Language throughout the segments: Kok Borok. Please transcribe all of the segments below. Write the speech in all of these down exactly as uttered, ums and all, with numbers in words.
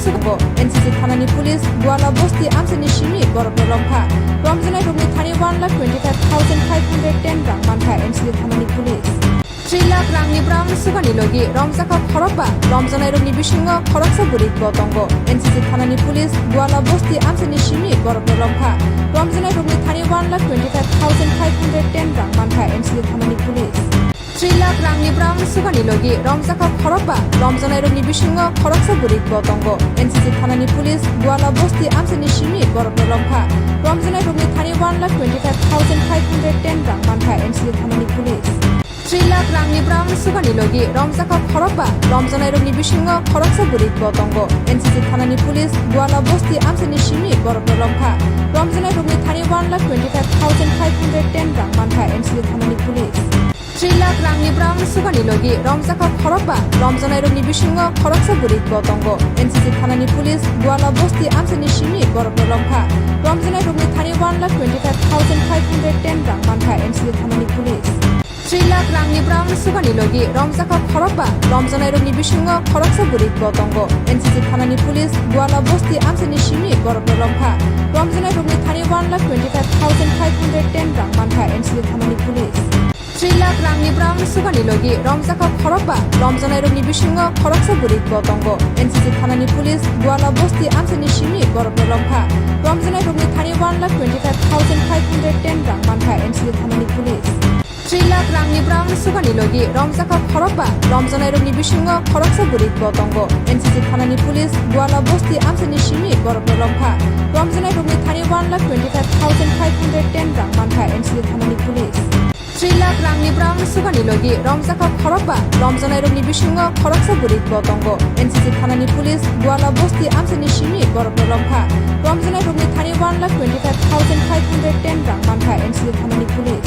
Tongo. N C C thanani police Duala bosti amchaini simi borokno romkha. Romjaknairokni thani one lakh twenty five thousand five hundred ten rang mankha N C C thanani police. Three lakh rangni brang sugani logi romjakha khorokba, romjaknairokni bisingo khoroksa bwrwi bo tongo. N C C thanani police Duala bosti amchaini simi borokno romkha. Romjaknairokni thani one lakh twenty five thousand five hundred ten rang mankha N C C thanani police. Three lakh rangni brang sugani logi romjakha khorokba, romjaknairokni bisingo khoroksa bwrwi bo tongo. N C C thanani police Duala bosti amchaini simi borokno romkha. Romjaknairokni thani one lakh twenty five thousand five hundred ten rang mankha N C C thanani police. Three lakh rangni brang sugani logi romjakha khorokba, romjaknairokni bisingo khoroksa bwrwi bo tongo. N C C thanani police Duala bosti amchaini simi borokno romkha. Romjaknairokni thani one lakh twenty five thousand five hundred ten rang mankha N C C thanani police. Three lakh rangni brang sugani logi romjakha khorokba, romjaknairokni bisingo khoroksa bwrwi bo tongo. N C C thanani police Duala bosti amchaini simi borokno romkha. Romjaknairokni thani one lakh twenty five thousand five hundred ten rang mankha N C C thanani police. Three lakh rangni brang sugani logi romjakha khorokba, romjaknairokni bisingo khoroksa bwrwi bo tongo. N C C thanani police Duala bosti amchaini simi borokno romkha. Romjaknairokni thani one lakh twenty five thousand five hundred ten rang mankha N C C thanani police. Three lakh rangni brang sugani logi romjakha khorokba, romjaknairokni bisingo khoroksa bwrwi bo tongo. N C C thanani police Duala bosti amchaini simi borokno romkha. Romjaknairokni thani one lakh twenty five thousand five hundred ten rang mankha N C C thanani police. Three lakh rangni brang sugani logi romjakha khorokba, romjaknairokni bisingo khoroksa bwrwi bo tongo. N C C thanani police Duala bosti amchaini simi borokno romkha. Romjaknairokni thani one lakh twenty five thousand five hundred ten rang mankha N C C thanani police. Three lakh rangni brang sugani logi romjakha khorokba, romjaknairokni bisingo khoroksa bwrwi bo tongo. N C C thanani police Duala bosti amchaini simi borokno romkha. Romjaknairokni thani one lakh twenty five thousand five hundred ten rang mankha N C C thanani police. Three lakh rangni brang sugani logi romjakha khorokba, romjaknairokni bisingo khoroksa bwrwi bo tongo. N C C thanani police Duala bosti amchaini simi borokno romkha. Romjaknairokni thani one lakh twenty five thousand five hundred ten rang mankha N C C thanani police.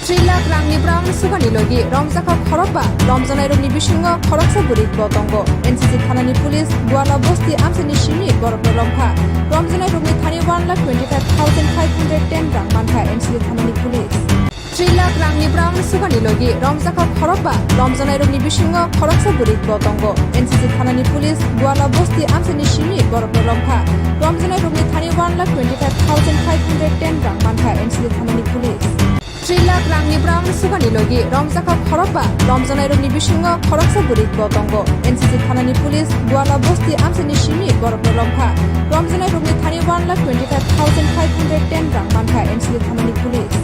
Three lakh rangni brang sugani logi romjakha khorokba, romjaknairokni bisingo khoroksa bwrwi bo tongo. N C C thanani police Duala bosti amchaini simi borokno romkha. Romjaknairokni thani one lakh twenty five thousand five hundred ten rang mankha N C C thanani police. Three lakh rangni brang sugani logi romjakha khorokba, romjaknairokni bisingo khoroksa bwrwi bo tongo. N C C thanani police Duala bosti amchaini simi borokno romkha. Romjaknairokni thani one lakh twenty five thousand five hundred ten rang mankha N C C thanani police. Three lakh rangni brang sugani logi romjakha khorokba, romjaknairokni bisingo khoroksa bwrwi bo tongo. N C C thanani police Duala bosti amchaini simi borokno romkha. Romjaknairokni thani one lakh twenty five thousand five hundred ten rang mankha N C C thanani police.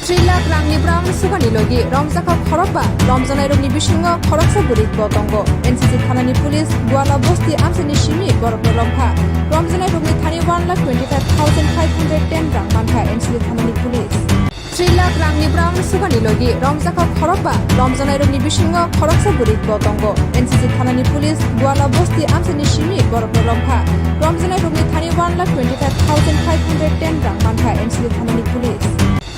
Three lakh rangni brang sugani logi romjakha khorokba, romjaknairokni bisingo khoroksa bwrwi bo tongo. N C C thanani police Duala bosti amchaini simi borokno romkha. Romjaknairokni thani one lakh twenty five thousand five hundred ten rang mankha N C C thanani police. Three lakh rangni brang sugani logi romjakha khorokba, romjaknairokni bisingo khoroksa bwrwi bo tongo. N C C thanani police Duala bosti amchaini simi borokno romkha. Romjaknairokni thani one lakh twenty five thousand five hundred ten rang mankha N C C thanani police.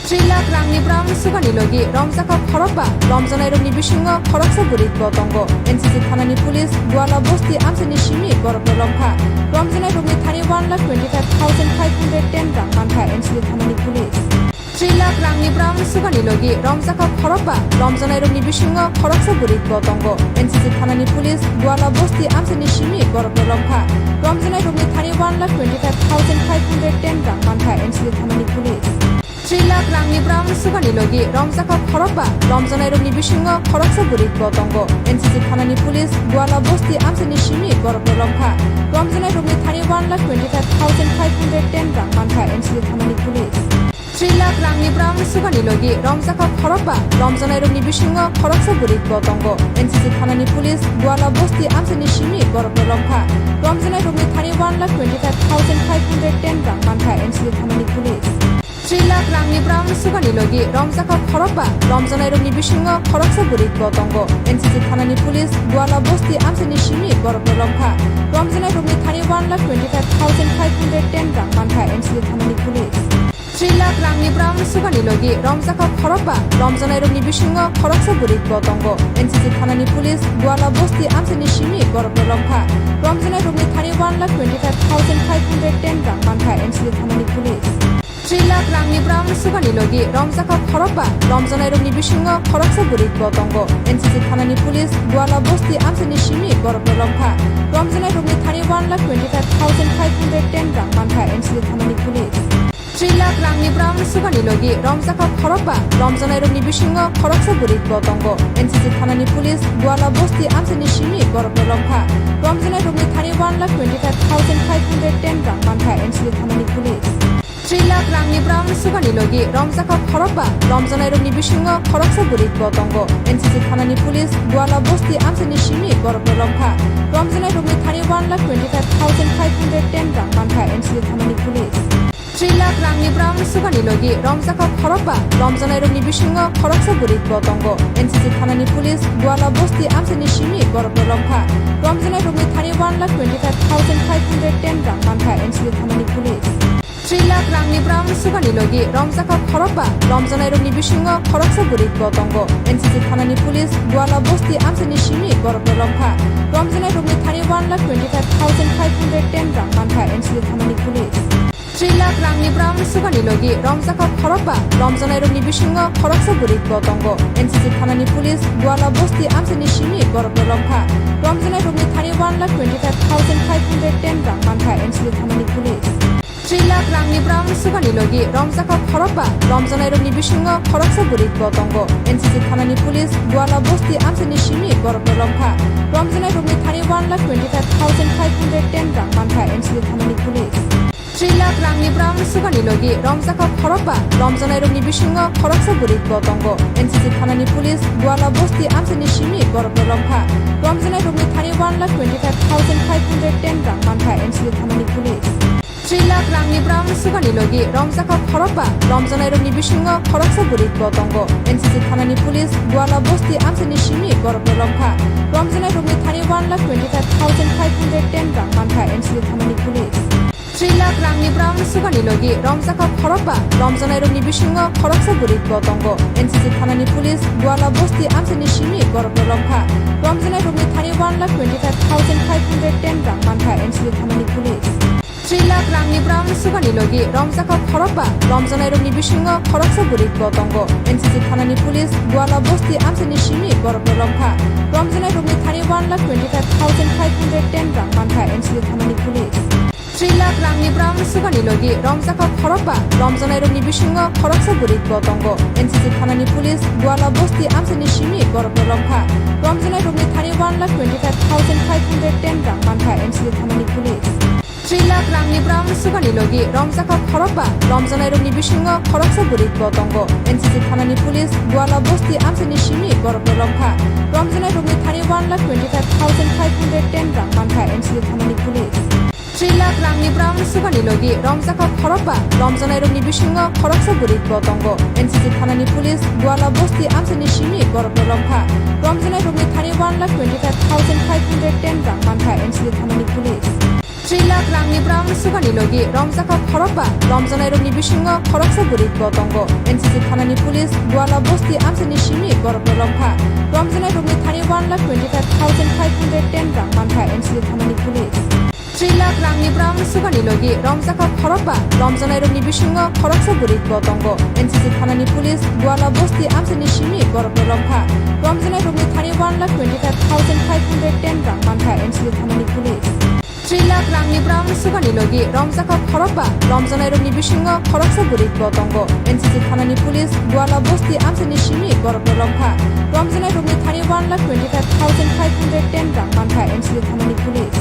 Three lakh rangni brang sugani logi romjakha khorokba, romjaknairokni bisingo khoroksa bwrwi bo tongo. N C C thanani police Duala bosti amchaini simi borokno romkha. Romjaknairokni thani one lakh twenty five thousand five hundred ten rang mankha N C C thanani police. Three lakh rangni brang sugani logi romjakha khorokba, romjaknairokni bisingo khoroksa bwrwi bo tongo. N C C thanani police Duala bosti amchaini simi borokno romkha. Romjaknairokni thani one lakh twenty five thousand five hundred ten rang mankha N C C thanani police. Three lakh rangni brang sugani logi romjakha khorokba, romjaknairokni bisingo khoroksa bwrwi bo tongo. N C C thanani police Duala bosti amchaini simi borokno romkha. Romjaknairokni thani one lakh twenty five thousand five hundred ten rang mankha N C C thanani police. Three lakh rangni brang sugani logi romjakha khorokba, romjaknairokni bisingo khoroksa bwrwi bo tongo. N C C thanani police Duala bosti amchaini simi borokno romkha. Romjaknairokni thani one lakh twenty five thousand five hundred ten rang mankha N C C thanani police. Three lakh rangni brang sugani logi romjakha khorokba, romjaknairokni bisingo khoroksa bwrwi bo tongo. N C C thanani police Duala bosti amchaini simi borokno romkha. Romjaknairokni thani one lakh twenty five thousand five hundred ten rang mankha N C C thanani police. Three lakh rangni brang sugani logi romjakha khorokba romjanairokni bisingo khoroksa bwrwi bo tongo. N C C thanani police Duala bosti amchaini simi borokno romkha. Romjanairokni thani one lakh twenty five thousand five hundred ten rang mankha N C C thanani police. Three lakh rangni brang sugani logi romjakha khorokba romjanairokni bisingo khoroksa bwrwi bo tongo. N C C thanani police Duala bosti amchaini simi borokno romkha. Romjanairokni thani one lakh twenty five thousand five hundred ten rang mankha N C C thanani police. Three lakh rangni brang sugani logi romjakha khorokba romjanairokni bisingo khoroksa bwrwi bo tongo. N C C thanani police Duala bosti amchaini simi borokno romkha. Romjanairokni thani one lakh twenty five thousand five hundred ten rang mankha N C C thanani police. Three lakh rangni brang sugani logi romjakha khorokba romjanairokni bisingo khoroksa bwrwi bo tongo. N C C thanani police Duala bosti amchaini simi borokno romkha. Romjanairokni thani one lakh twenty five thousand five hundred ten rang mankha N C C thanani police. Three lakh rangni brang sugani logi romjakha khorokba romjanairokni bisingo khoroksa bwrwi bo tongo. N C C thanani police Duala bosti amchaini simi borokno romkha. Romjanairokni thani one lakh twenty five thousand five hundred ten rang mankha N C C thanani police. Three lakh rangni brang sugani logi romjakha khorokba romjanairokni bisingo khoroksa bwrwi bo tongo. N C C thanani police Duala bosti amchaini simi borokno romkha. Romjanairokni thani one lakh twenty five thousand five hundred ten rang mankha N C C thanani police. Three lakh rangni brang sugani logi romjakha khorokba romjanairokni bisingo khoroksa bwrwi bo tongo. N C C thanani police Duala bosti amchaini simi borokno romkha. Romjanairokni thani one lakh twenty five thousand five hundred ten rang mankha N C C thanani police. Three lakh rangni brang sugani logi romjakha khorokba romjanairokni bisingo khoroksa bwrwi bo tongo. N C C thanani police Duala bosti amchaini simi borokno romkha. Romjanairokni thani one lakh twenty five thousand five hundred ten rang mankha N C C thanani police. Three lakh rangni brang sugani logi romjakha khorokba romjanairokni bisingo khoroksa bwrwi bo tongo. N C C thanani police Duala bosti amchaini simi borokno romkha. Romjanairokni thani one lakh twenty five thousand five hundred ten rang mankha N C C thanani police. Three lakh rangni brang sugani logi romjakha khorokba romjanairokni bisingo khoroksa bwrwi bo tongo. N C C thanani police Duala bosti amchaini simi borokno romkha. Romjanairokni thani one lakh twenty five thousand five hundred ten rang mankha N C C thanani police. Three lakh rangni brang sugani logi romjakha khorokba romjanairokni bisingo khoroksa bwrwi bo tongo. N C C thanani police Duala bosti amchaini simi borokno romkha. Romjanairokni thani one lakh twenty five thousand five hundred ten rang mankha N C C thanani police. Three lakh rangni brang sugani logi romjakha khorokba romjanairokni bisingo khoroksa bwrwi bo tongo. N C C thanani police Duala bosti amchaini simi borokno romkha. Romjanairokni thani one lakh twenty five thousand five hundred ten rang mankha N C C thanani police. Three lakh rangni brang sugani logi romjakha khorokba romjanairokni bisingo khoroksa bwrwi bo tongo. N C C thanani police Duala bosti amchaini simi borokno romkha. Romjanairokni thani one lakh twenty five thousand five hundred ten rang mankha N C C thanani police. Three lakh rangni brang sugani logi romjakha khorokba romjanairokni bisingo khoroksa bwrwi bo tongo. N C C thanani police Duala bosti amchaini simi borokno romkha. Romjanairokni thani one lakh twenty five thousand five hundred ten rang mankha N C C thanani police. Three lakh rangni brang sugani logi romjakha khorokba romjanairokni bisingo khoroksa bwrwi bo tongo. N C C thanani police Duala bosti amchaini simi borokno romkha. Romjanairokni thani one lakh twenty five thousand five hundred ten rang mankha N C C thanani police. Three lakh rangni brang sugani logi romjakha khorokba romjanairokni bisingo khoroksa bwrwi bo tongo. N C C thanani police Duala bosti amchaini simi borokno romkha. Romjanairokni thani one lakh twenty five thousand five hundred ten rang mankha N C C thanani police. Three lakh rangni brang sugani logi romjakha khorokba romjanairokni bisingo khoroksa bwrwi bo tongo. N C C thanani police Duala bosti amchaini simi borokno romkha. Romjanairokni thani one lakh twenty five thousand five hundred ten rang mankha N C C thanani police.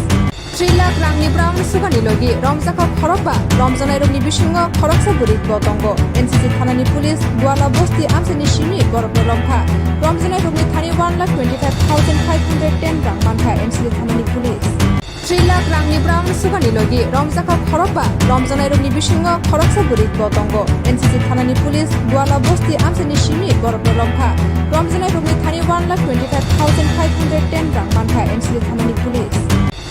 Three lakh rangni brang sugani logi romjakha khorokba romjanairokni bisingo khoroksa bwrwi bo tongo. N C C thanani police Duala bosti amchaini simi borokno romkha. Romjanairokni thani one lakh twenty five thousand five hundred ten rang mankha N C C thanani police. Three lakh rangni brang sugani logi romjakha khorokba romjanairokni bisingo khoroksa bwrwi bo tongo. N C C thanani police Duala bosti amchaini simi borokno romkha. Romjanairokni thani one lakh twenty five thousand five hundred ten rang mankha N C C thanani police.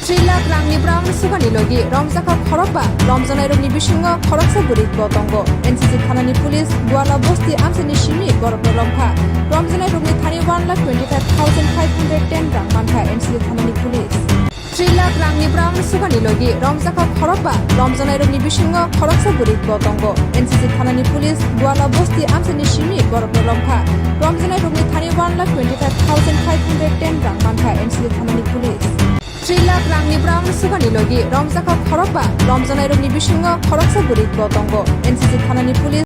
Three lakh rangni brang sugani logi romjakha khorokba romjanairokni bisingo khoroksa bwrwi bo tongo. N C C thanani police Duala bosti amchaini simi borokno romkha. Romjanairokni thani one lakh twenty five thousand five hundred ten rang mankha N C C thanani police. Three lakh rangni brang sugani logi romjakha khorokba, romjanairokni bisingo khoroksa bwrwi bo tongo. N C C thanani police Duala bosti amchaini simi borokno romkha. Romjanairokni thani one lakh twenty five thousand five hundred ten rang mankha N C C thanani police. Three lakh rangni brang sugani logi romjakha khorokba, romjanairokni bisingo khoroksa bwrwi bo tongo. N C C thanani police